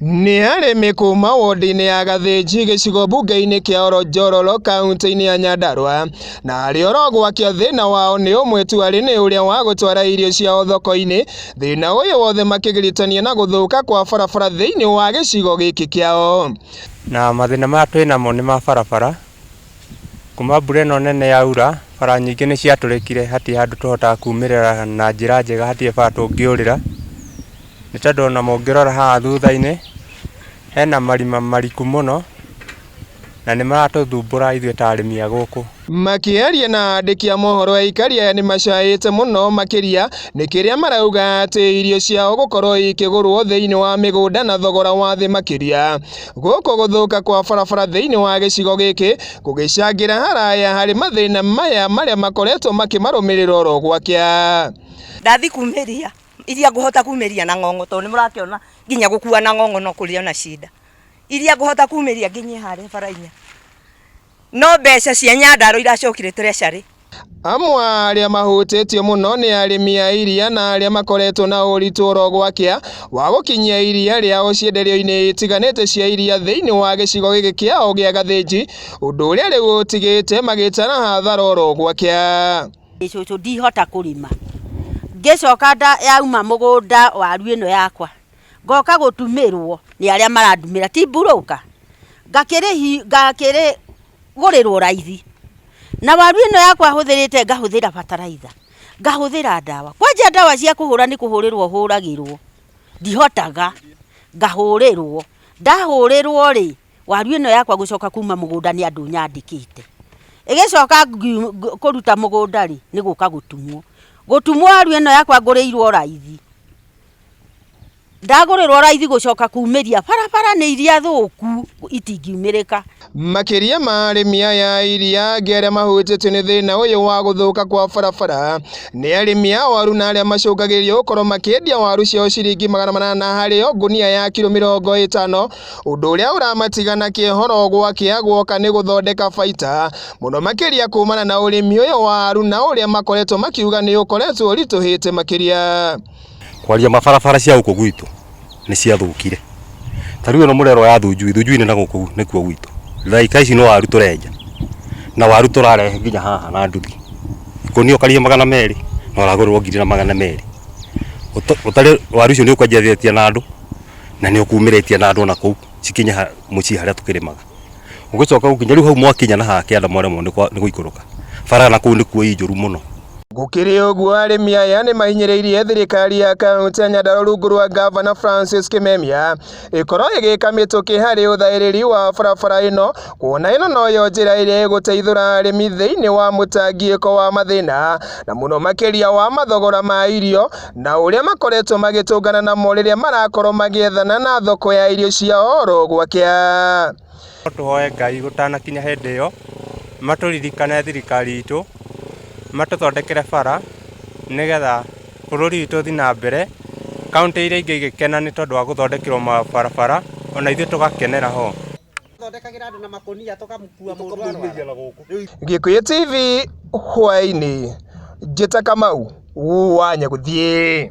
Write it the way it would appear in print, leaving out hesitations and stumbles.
Nĩ arĩmi kuma wodi-inĩ ya Gathĩnji gĩcigo mbunge-inĩ kĩa Oronjororo kaunti-inĩ ya Nyandarua na arĩa orogwakia thĩna wao nĩ ũmwe tu arĩ nĩ ũrĩa wa gũtwara irio ciao thoko-inĩ, thĩna ũyũ wothe makĩgiritania na gũthũka kwa barabara thĩinĩ wa gĩcigo gĩkĩ kĩao. Na mathĩna maya twĩ namo nĩ ma barabara, kuma mbura ĩno nene yaura, bara nyingĩ nĩ ciatũrĩkire hatirĩ handũ tũhotaga kumĩrĩra na njĩra njega hatirĩ bara tũngĩũrĩra, nĩ tondũ ona mũngĩrora haha thutha-inĩ, hena marima mariku mũno, na nĩ maratũthumbũra ithuĩ ta arĩmi a gũkũ. Makĩaria na andĩki a mohoro aikari aya nĩ macaĩte mũno makĩria nĩ kĩrĩa marauga atĩ irio ciao gũkorwo ikĩgũrwo thĩinĩ wa mĩgũnda na thogora wa thĩ makĩria. Gũkũ gũthũka kwa barabara thĩinĩ wa gĩcigo gĩkĩ gũgĩcangĩra haraya harĩ mathĩna maya marĩa makoretwo makĩmarũmĩrĩra oro gwakĩa. Ndathi kumĩria iria ngũhota kumĩria na ng'ong'o tondũ nĩ mũrakĩona nginya gũkua na ng'ong'o no kũrĩ ona shida. Iria ngũhota kumĩria nginyie harĩa bara inya. No mbeca cia Nyandarua iracokire treasury. Amwe a arĩa mahutĩtio mũno nĩ arĩmi a iria na arĩa makoretwo na ũritũ oro gwakĩa wa gũkinyia iria rĩao cienderio-inĩ itiganĩte cia iria thĩinĩ wa gĩcigo gĩkĩ kĩao gĩa Gathĩnji, ũndũ ũrĩa rĩu ũtigĩte magĩtara hathara oro gwakĩa. Cũcũ ndihota kũrĩma ngĩcoka nda yauma mũgũnda waru ĩno yakwa ngoka gũtumĩrwo nĩ arĩa marandumĩra ti mburũka ngakĩrĩhi ngakĩrĩ gũrĩrwo raithi na waru ĩno yakwa hũthĩrĩte ngahũthĩra bataraitha ngahũthĩra ndawa kwanja ndawa cia kũhũra nĩ kũhũrĩrwo hũragĩrwo ndihotaga ngahũrĩrwo ndahũrĩrwo rĩ waru ĩno yakwa gũcoka kuma mũgũnda nĩ andũ nyandĩkĩte ĩgĩcoka kũruta mũgũnda rĩ nĩ gũka gũtumwo gũtumwo waru ĩno yakwa ngũrĩirwo raithi ndagũrĩrwo raithi gũcoka kumĩria barabara nĩ iria thũku itingiumĩrĩka. Makĩria ma arĩmi aya a iria angĩ arĩa mahutĩtio nĩ thĩna ũyũ wa gũthũka kwa barabara nĩ arĩmi a waru na arĩa macũngagĩrĩrio gũkorwo makĩendia waru ciao ciringi 800 harĩ o ngũnia ya kiro 50, ũndũ ũrĩa ũramatiga na kĩehoro gwakĩa guoka nĩ gũthondeka baita mũno makĩria kumana na ũrĩmi ũyũ wa waru na ũrĩa makoretwo makiuga nĩ ũkoretwo ũritũhĩte makĩria. Kwaria mabarabara cia gũkũ gwitũ nĩ ciathũkire. Ta rĩu ĩno mũrerwo ya Thunjui, Thunjui nĩ na gũkũ nĩkuo gwitũ. Thaika ici no waru tũrenja na waru tũrarehe nginya haha na nduthi. Ikũnia ũkarĩha 200 na ũragũrĩrwo 1200. Ũtarĩ waru icio nĩ ũkwenjethĩtie na andũ na nĩ ũkumĩrĩtie na andũ ona kũu cikinye mũciĩ harĩa tũkĩrĩmaga. Ũgĩcoka gũkinya rĩu hau mwakinya na haha kĩanda mwaremwo nĩ gũikũrũka. Bara na kũu nĩkuo ĩ njũru mũno. Gũkĩrĩ ũguo arĩmi aya nĩ mahinyĩrĩirie thirikari ya kaunti ya Nyandarua rungu rwa ngavana Francis Kimemia ĩkorwo ĩgĩka mĩtũkĩ harĩ ũthaĩrĩri wa barabara ĩno kuona ĩno noyo njĩra ĩrĩa ĩgũteithũra arĩmi thĩinĩ wa mũtangĩko wa mathĩna na mũno makĩria wa mathogora ma irio na ũrĩa makoretwo magĩtũngana namo rĩrĩa marakorwo magĩethana na thoko ya irio ciao oro gwakĩa. No tũhoe Ngai gũtanakinya hĩndĩ ĩyo, matũririkane thirikari itũ, matũthondekere bara, nĩgetha bũrũri witũ ũthiĩ na mbere, kauntĩ iria ingĩ igĩkena nĩ tondũ wa gũthondekerwo mabarabara, ona ithuĩ tũgakenera ho. Gĩkũyũ TV hwaĩ-inĩ, njĩta Kamau wa Nyagũthiĩ.